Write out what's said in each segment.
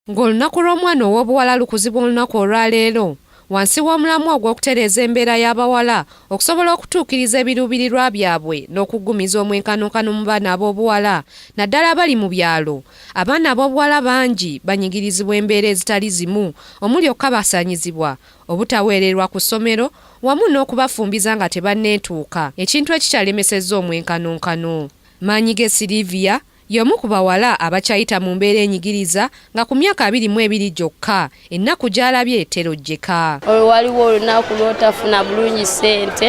Ng'olunaku lw'omwana ow'obuwala lukuzibwa olunaku olwaleero wansi w'omulamwa ogw'okutereeza embeera y'abawala okusobola okutuukiriza ebiruubirirwa byabwe n'okuggumiza omwenkanonkano mu baana ab'obuwala naddala abali mu byalo. Abaana ab'obuwala bangi banyigirizibwa embeera ezitali zimu omuli okukabassanyizibwa, obutaweererwa ku ssomero wamu n'okubafumbiza nga tebanneetuuka ekintu ekikyalemesezza omwenkanonkano. Maanyige Sylivia y'omu ku bawala abakyayita mu mbeera enyigiriza nga ku myaka 22 gyokka ennaku gy'alabye terojjeka. Waliwo olunaku lw'otafuna bulungi ssente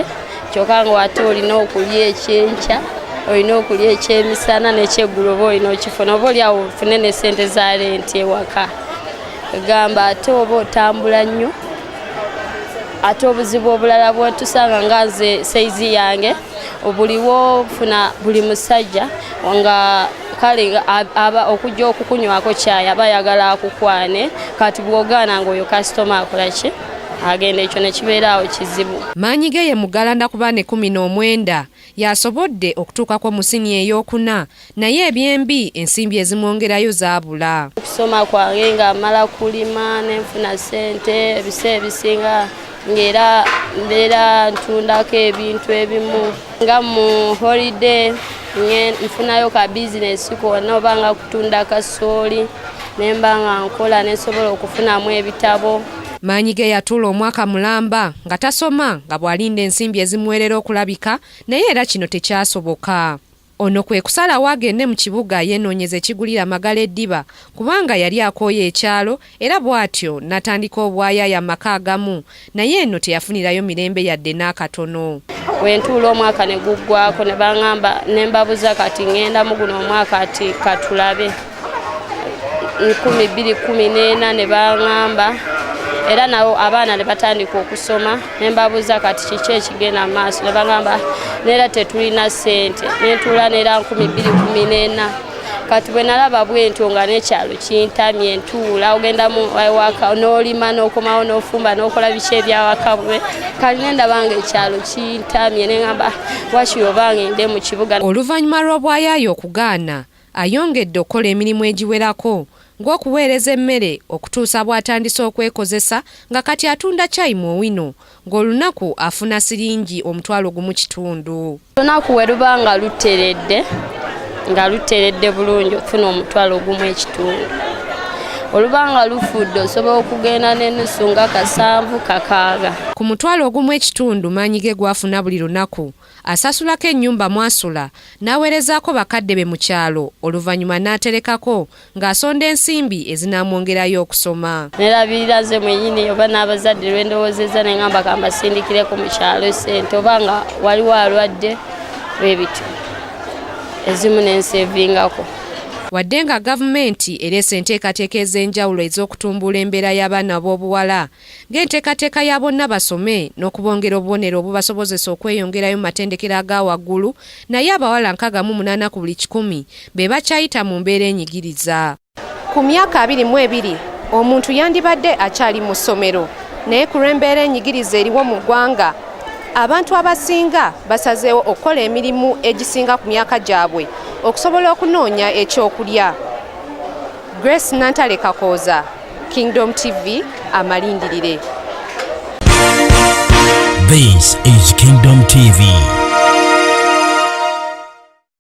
kyokka nga ate olina okulya ekyenkya, olina okulya ekyemisana n'ekyeggulo oba olina okifuna oba oli awo ofune ne ssente za renti ewaka. Gamba ate oba otambula nnyo, ate obuzibu obulala bwetusanga nga nze saizi yange obuliwo funa buli musajja nga kale aba okujja okukunywako kyayi aba ayagala akukwane, kati bw'ogaana ng'oyo kasitoma akola ki agenda, ekyo ne kibeera awo kizibu. Maanyi ge ye muggalanda ku baana 19 y'asobodde okutuukako mu siniya ey'okuna naye ebyembi ensimbi ezimwongerayo zaabula. Okusoma kwange nga mmala kulima ne nfuna ssente ebiseera ebisinga ng'era mbeera ntundako ebintu ebimu nga mu holiday nfunayo ka bizinesi konna oba nga kutunda kasooli ne mba nga nkola ne nsobola okufunamu ebitabo. Maanyi ge yatuula omwaka mulamba nga tasoma nga bw'alinda ensimbi ezimuweerera okulabika naye era kino tekyasoboka. Ono kwe kusalawo agende mu kibuga yeenoonyeze ekigulira Magala eddiba kubanga yali akooye ekyalo era bw'atyo n'atandika obwayaaya amaka agamu naye eno teyafunirayo mirembe yadde n'akatono. Bwe ntuula omwaka ne guggwako ne baŋŋamba ne mbabuza kati ŋŋenda mu guno omwaka ati katulabe 2014 ne baŋŋamba era nabo abaana ne batandika okusoma ne mbabuuza kati kiki ekigenda mu maaso ne baŋŋamba neera tetulina ssente ne ntuula neera 2014. Kati bwe nalaba bwentyo nga n'ekyalo kintamye ntuula ogenda mu ewaka n'olima n'okomawo n'ofumba n'okola biki ebyawaka bwe kali ne ndaba nga ekyalo kintamye ne ŋŋamba wakiri oba ngende mu kibuga. Oluvannyuma lw'obwayaaya okugaana ayongedde okukola emirimu egiwerako ng'okuweereza emmere okutuusa bw'atandise okwekozesa nga kati atunda caayi mu Owino ng'olunaku afuna siringi 1,500. Olunaku we luba nga luteredde bulungi ofuna 1,500. Oluba nga lufudde osobola okugenda n'ennusu nga 7 6. Ku 1,500 maanyi ge gw'afuna buli lunaku asasulako ennyumba mw'asula n'aweerezaako bakadde be mu kyalo oluvannyuma n'aterekako ng'asonda ensimbi ezinaamwongerayo okusoma. Nerabirira nze mwennyini oba n'abazadde lwe ndowoozezza ne ŋŋamba ka mbasindikireko mu kyalo ssente oba nga waliwo alwadde bwe bityo ezimu ne nseevingako. Wadde nga gavumenti ereese enteekateeka ez'enjawulo ez'okutumbula embeera y'abaana ab'obuwala ng'enteekateeka ya bonna basome n'okubongera obubonero obubasobozesa okweyongerayo mu matendekero aga waggulu, naye abawala 68 ku buli 100 be bakyayita mu mbeera enyigiriza. Ku myaka 22 omuntu yandibadde akyali mu ssomero naye ku lw'embeera enyigiriza eriwo mu ggwanga abantu abasinga basazeewo okukola emirimu egisinga ku myaka gyabwe okusobola okunoonya ekyokulya. Grace Nantale Kakooza, Kingdom TV, amalindirire. This is Kingdom TV.